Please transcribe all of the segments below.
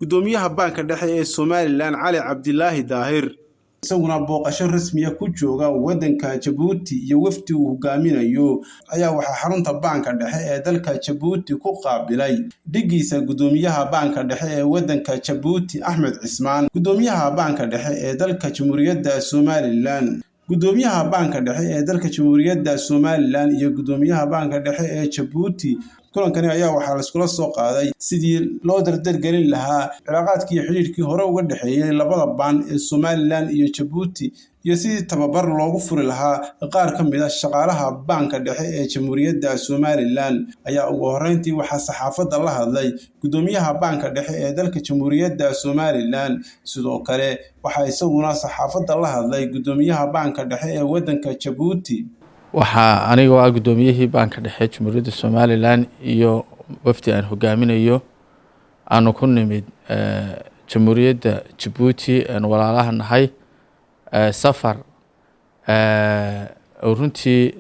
Gudoomiyaha Baanka Dhexe ee Somalilan Cali Cabdilaahi Daahir, isaguna booqasho rasmiya ku jooga waddanka Jabuuti iyo wafdi uu hogaaminayo, ayaa waxaa xarunta Baanka Dhexe ee dalka Jabuuti ku qaabilay dhigiisa Gudoomiyaha Baanka Dhexe ee waddanka Jabuuti Axmed Cismaan. Gudoomiyaha Baanka Dhexe ee dalka Jamhuuriyadda Somalilan, Gudoomiyaha Baanka Dhexe ee dalka Jamhuuriyadda Somalilan iyo Gudoomiyaha Baanka Dhexe ee Jabuuti, kulankani ayaa waxaa laiskula soo qaaday sidii loo dardargelin lahaa cilaaqaadkii iyo xidhiidhkii hore uga dhexeeyey labada baan ee Somalilan iyo Jabuuti, iyo sidii tababar loogu furi lahaa qaar ka mid a shaqaalaha Baanka Dhexe ee Jamhuuriyadda Somalilan. Ayaa ugu horreyntii waxaa saxaafadda la hadlay Gudoomiyaha Baanka Dhexe ee dalka Jamhuuriyadda Somalilan. Sidoo kale waxaa isaguna saxaafadda la hadlay Gudoomiyaha Baanka Dhexe ee waddanka Jabuuti. Waxaa anigoo ah guddoomiyihii Baanka Dhexe Jamhuuriyadda Somalilan iyo wafdi aan hogaaminayo aanu ku nimid Jamhuuriyadda Jabuuti aanu walaalaha nahay, safar oo runtii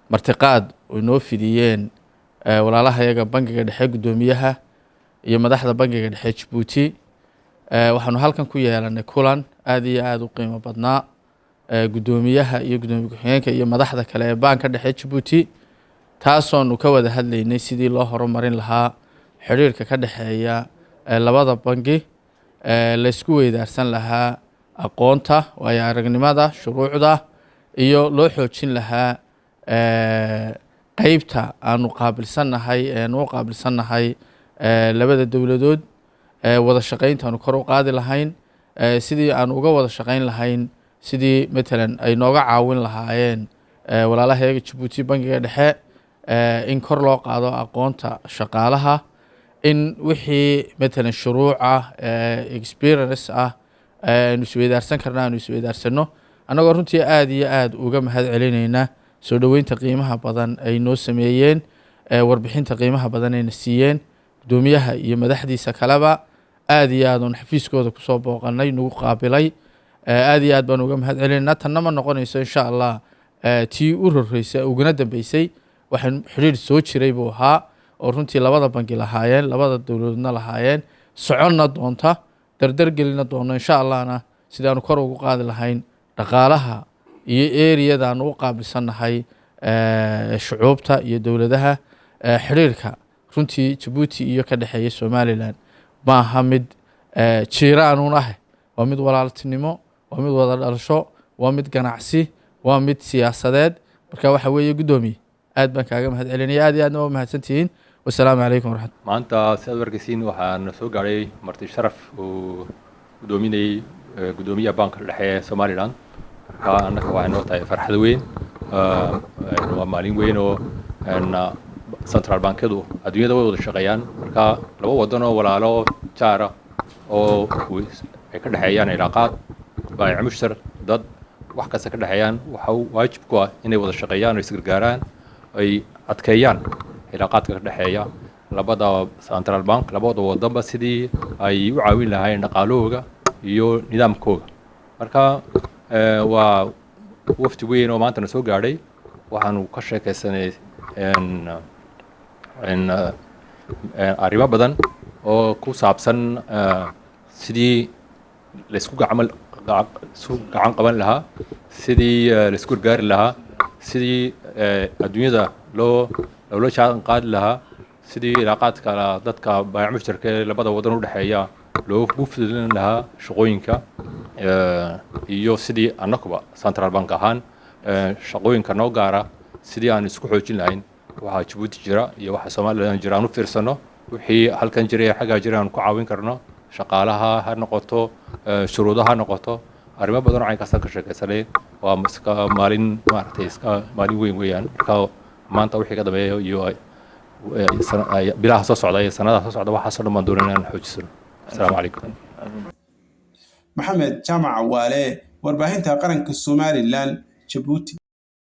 martiqaad oo noo fidiyeen walaalahayaga Bangiga Dhexe, guddoomiyaha iyo madaxda Bangiga Dhexe Jabuuti. Waxaanu halkan ku yeelanay kulan aada iyo aada u qiimo badnaa, guddoomiyaha iyo guddoomiye ku-xigeenka iyo madaxda kale ee Baanka Dhexe Jabuuti, taasoonu ka wada hadlaynay sidii loo horumarin lahaa xidhiirka ka dhexeeya labada bangi, laysku weydaarsan lahaa aqoonta, waayo aragnimada, shuruucda, iyo loo xoojin lahaa qeybta aanu qaabilsannahay eanu u qaabilsannahay labada dowladood, wada shaqeynta aanu kor u qaadi lahayn, sidii aanu uga wada shaqeyn lahayn, sidii matalan ay nooga caawin lahaayeen walaalahayaga Jabuuti Bangiga Dhexe in kor loo qaado aqoonta shaqaalaha, in wixii matalan shuruuc ah, experience ah aynu isweydaarsan karna aanu isweydaarsano, annagoo runtii aada iyo aada uga mahad celinayna soo dhoweynta qiimaha badan ay noo sameeyeen, warbixinta qiimaha badan ayna siiyeen guddoomiyaha iyo madaxdiisa kaleba. Aada iyo aad uun xafiiskooda kusoo booqanay, nagu qaabilay, aada iyo aad baan uga mahad celinaynaa. Tanna ma noqonayso, insha Allah, tii u roreysay uguna dambeysay. Waxaan xidhiir soo jiray buu ahaa oo runtii labada bangi lahaayeen, labada dowladoodna lahaayeen, soconna doonta, dardar gelina doono, insha Allahna sidaanu kor ugu qaadi lahayn dhaqaalaha iyo eriyadaanu u qaabilsannahay shucuubta iyo dowladaha. Xidhiirka runtii Jabuuti iyo ka dhexeeya Somalilan maaha mid jiiraanuun ah, waa mid walaaltinimo, waa mid wada dhalasho, waa mid ganacsi, waa mid siyaasadeed. Marka waxa weeye, guddoomiye, aad baan kaaga mahad celinaya, aad iyo aadna waa mahadsantihiin. Wasalaamu calaykum waraxmat. Maanta, sidaad u arkaysiin, waxaan soo gaadhay marti sharaf uu guddoominayay guddoomiyaha Baanka Dhexe ee Somaliland. Marka annaka waxay noo tahay farxad weyn. Waa maalin weyn oo central bankyadu adduunyada way wada shaqeeyaan. Marka laba wadan oo walaalo jaara oo ay ka dhexeeyaan cilaaqaad, baayic mushtar, dad, wax kasta ka dhexeeyaan, waxa waajib ku ah inay wada shaqeeyaan oo isgargaaraan, ay adkeeyaan cilaaqaadka ka dhexeeya labada central bank, labada wadanba, sidii ay u caawin lahaayeen dhaqaalahooga iyo nidaamkooga. Marka waa wafdi weyn oo maantana soo gaadhay. Waxaanu ka sheekaysanay arrimo badan oo ku saabsan sidii laysku gacmal isku gacan qaban lahaa, sidii laisku gargaari lahaa, sidii adduunyada loo loola jaan qaadi lahaa, sidii cilaaqaadka dadka baayac mushtarka ee labada wadan u dhexeeya loogu fududin lahaa shaqooyinka, iyo sidii annakuba central bank ahaan shaqooyinka noo gaara sidii aan isku xoojin lahayn, waxaa Jabuuti jira iyo waxa Somaliland jira aan u fiirsano, wixii halkan jiray ee xaggaa jira aan ku caawin karno, shaqaalaha ha noqoto, shuruudaha ha noqoto, arrimo badan oo caynkaasaan ka sheekaysanay. Waa iska maalin, maaragtay, iska maalin weyn weeyaan. Marka maanta wixii ka dambeeya iyo bilaha soo socda iyo sanadaha soo socda, waxaasoo dhan baan doonayna inaan xoojisano. Asalaamu calaykum. Maxamed Jaamac Waale, warbaahinta qaranka Somalilan, Jabuuti.